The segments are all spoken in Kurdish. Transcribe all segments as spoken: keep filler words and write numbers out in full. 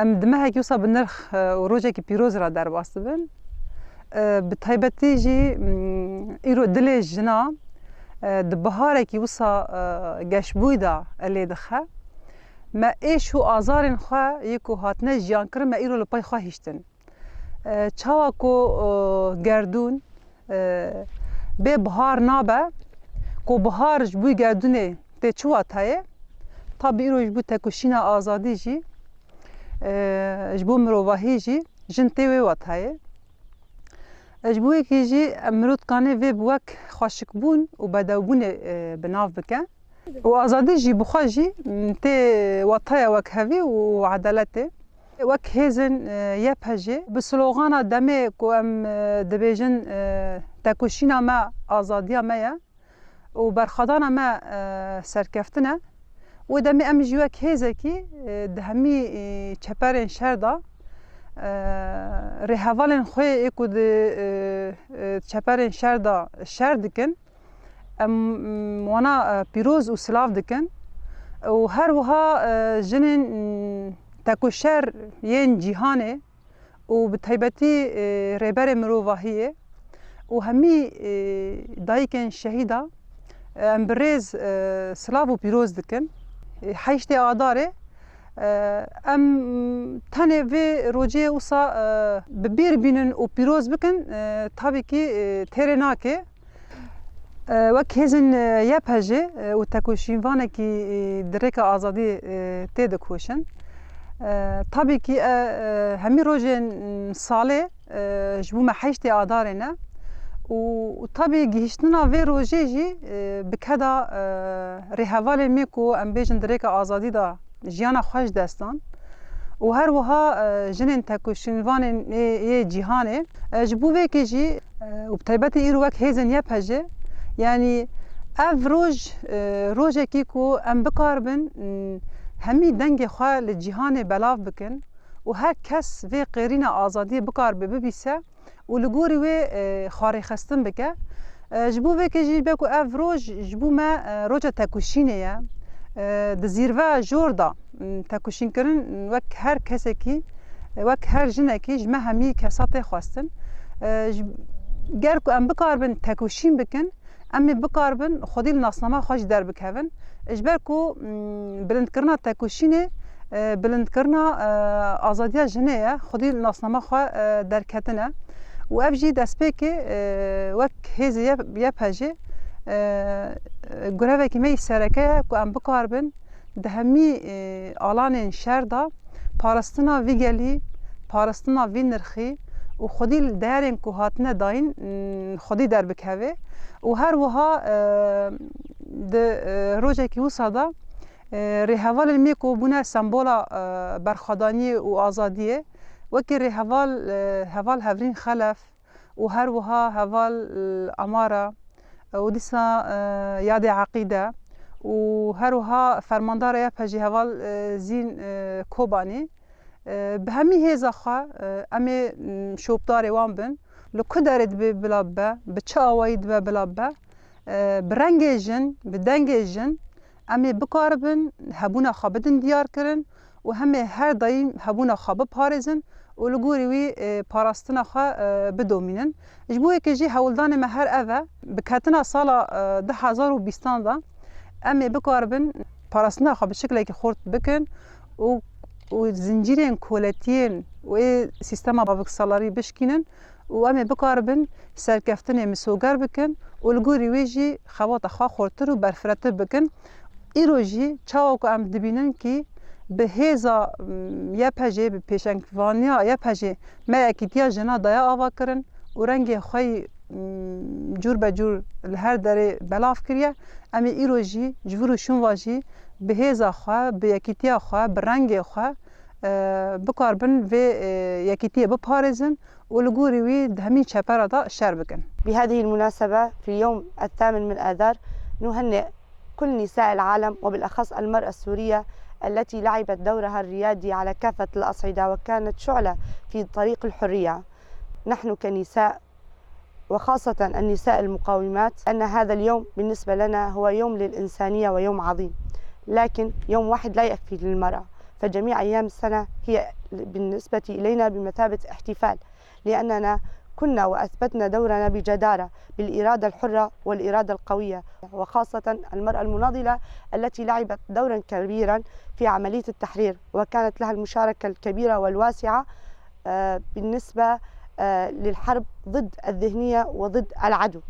Di mehekî wisa bi nirx, e, û rojekî pîroz re derbas dibin. E, bi taybetî jî, mm, îro dilê jina, e, di biharekî wisa, e, geşbûyî de lê dixe. Me êş û azarên xwe yê ku hatine jiyankirin, me îro li pey xwe hiştin. E, çawa ku, e, gerdûn, e, bê bihar nabe, ku bihar ji bo gerdûnê tê çi wateyê? Tabî îro ji bo tekoşîna azadî jî, e, ji bo mirovahî jî jin tê wê wateyê. E, ji bo wekî jî em mirov dikanê vê bi wek xweşikbûn û bedewbûnê, e, bi nav bike. Û azadî jî bi xwe jî, m, tê wataya wekhevî û edaletê. Wek hêzên, e, Y P G, bi slogana demê ku em, e, dibêjin, e, tekoşîna me azadiya me ye û berxwedana me, e, serkeftin e. Wê demê em jî wek hêzekî, e, di hemî, e, çeperên şer de, e, rêhevalên xwe yê ku di, e, e, çeperên şer de şer dikin, em, mm, wana, e, pîroz û silav dikin û her wiha, e, jinên, mm, tekoşer yên cîhanê û bi taybetî, e, rêberê mirovahiyê û hemî, e, dayikên şehîda, e, em bi rêz, e, silav û pîroz dikin. E, heştê Adarê, e, em tenê vê rojê wisa, e, bi bîr bînin û pîroz bikin, e, tabî kî, e, têrê nake. E, wek hêzên, e, Y P G, e, û tekoşînvanekî, e, di rêka azadî, e, tê dikoşin. E, tabî kî, e, e, hemî rojên, m, salê, e, ji bo me heştê Adarê ne. Û, û tabî gihîştina vê rojê jî, e, bi keda, e, rêhevalên me ku em bêjin di rêka azadî de jiyana xwe ji dest dan û her wiha, e, jinên tekoşînvanên ê, ê cîhanê, e, ji bo vê yekê jî, e, û bi taybetî îro wek hêzên Y P G, yanî ev roj, e, rojekî ku em bikaribin, m, hemî dengê xwe li cîhanê belav bikin û her kes vê qêrîna azadiyê bikaribe bibîse, û li gorî wê, e, xwarêxistin bike. E, ji bo vê yekê jî be ku ev roj ji bo me, e, roja tekoşînê ye. E, di zîrveya jor de, m, tekoşînkirin wek her kesekî, e, wek her jinekî ji me hemî kesa tê xwestin. E, ji, ger ku em bikaribin tekoşîn bikin, em ê bikaribin xwedî li nasnama xwe jî derbikevin. Ji ber ku, mm, bilindkirina tekoşînê, e, bilindkirina, e, azadiya jinê ye, xwedî li nasnama xwe, e, derketine. Û ev jî destpêkê, e, wek hêzê Y P G, e, gurevekî me yî sereke ye ku em bikaribin di hemî, e, alanên şer de parastina vî gelî, parastina vî nirxî û xwedî li değerên ku hatine dayîn, m, xwedî derbikeve û her wiha, e, di, e, rojekî wisa de, e, rêhevalên me ku bûne sembola, e, berxwedaniyê û azadiyê, wekî rêheval, e, heval Hevrîn Xelef, û her wiha heval, e, Amara, e, û dîsa, e, Yadê Eqîde û her wiha fermandara Y P G heval, e, Zîn, e, Kobanî. E, bi hemî hêza xwe, e, em ê, m, şopdarê wan bin. Li ku derê dibe bila bibe, bi çi awayî dibe bila bibe, e, bi rengê jin, bi dengê jin, em ê bikaribin hebûna xwe bidin diyarkirin û hem ê her daîm hebûna xwe biparêzin û li gorî wî, e, parastina xwe, e, bidomînin. Ji bo yekê jî hewldanê me her ev e. Bi ketina sala, e, du hezar û bîstan de em ê bikaribin parastina xwe bi şiklekî xurt bikin û, û zincîrên koletiyên û ê sîstema baviksalarî bişkînin û em ê bikaribin serkeftinê misoger bikin û li gorî wê jî xebata xwe xurtir û berfiretir bikin. Îro jî çawa ku em dibînin kî bi hêza, mm, Y P G, bi pêşengvaniya Y P G me yekîtiya jina daye ava kirin û rengê xwe yî, mm, cûr be cûr li her derê belav kiriye. Em ê îro jî ji vir û şûn ve jî bi hêza xwe, bi yekîtiya xwe, bi rengê xwe, e, bikaribin vê, e, yekîtiyê biparêzin û li gorî wî di hemî çepera de şer bikin. بهذه المناسبة، في اليوم الثامن من آذار، نهنئ كل نساء العالم، وبالأخص المرأة السورية التي لعبت دورها الريادي على كافة الأصعدة وكانت شعلة في طريق الحرية. نحن كنساء، وخاصة النساء المقاومات، أن هذا اليوم بالنسبة لنا هو يوم للإنسانية ويوم عظيم، لكن يوم واحد لا يكفي للمرأة. فجميع أيام السنة هي بالنسبة إلينا بمثابة احتفال، لأننا كنا وأثبتنا دورنا بجدارة بالإرادة الحرة والإرادة القوية، وخاصة المرأة المناضلة التي لعبت دورا كبيرا في عملية التحرير، وكانت لها المشاركة الكبيرة والواسعة، آه، بالنسبة، آه، للحرب ضد الذهنية وضد العدو.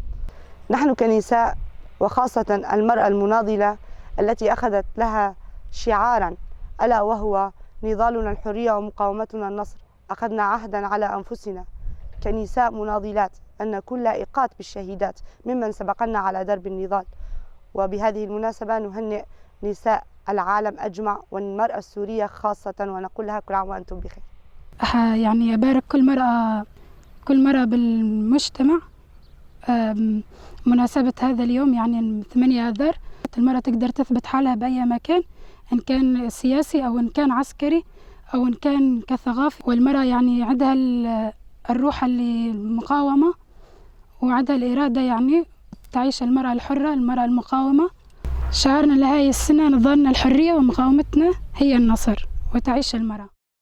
نحن كنساء، وخاصة المرأة المناضلة التي أخذت لها شعارا، ألا وهو: "نضالنا الحرية ومقاومتنا النصر". أخذنا عهدا على أنفسنا كنساء مناضلات أن نكون لائقات بالشهيدات ممن سبقنا على درب النضال. وبهذه المناسبة نهنئ نساء العالم أجمع والمرأة السورية خاصة، ونقول لها: كل عام وأنتم بخير. يعني أبارك كل مرأة، كل مرأة بالمجتمع، آم، مناسبة هذا اليوم، يعني ثمانية آذار، المرأة تقدر تثبت حالها بأي مكان، إن كان سياسي أو إن كان عسكري أو إن كان كثقافي. والمرأة يعني عندها ال-، الروح اللي مقاومة، وعندها الإرادة، يعني تعيش المرأة الحرة، المرأة المقاومة. شعارنا لهاي السنة: نضالنا الحرية ومقاومتنا هي النصر، وتعيش المرأة.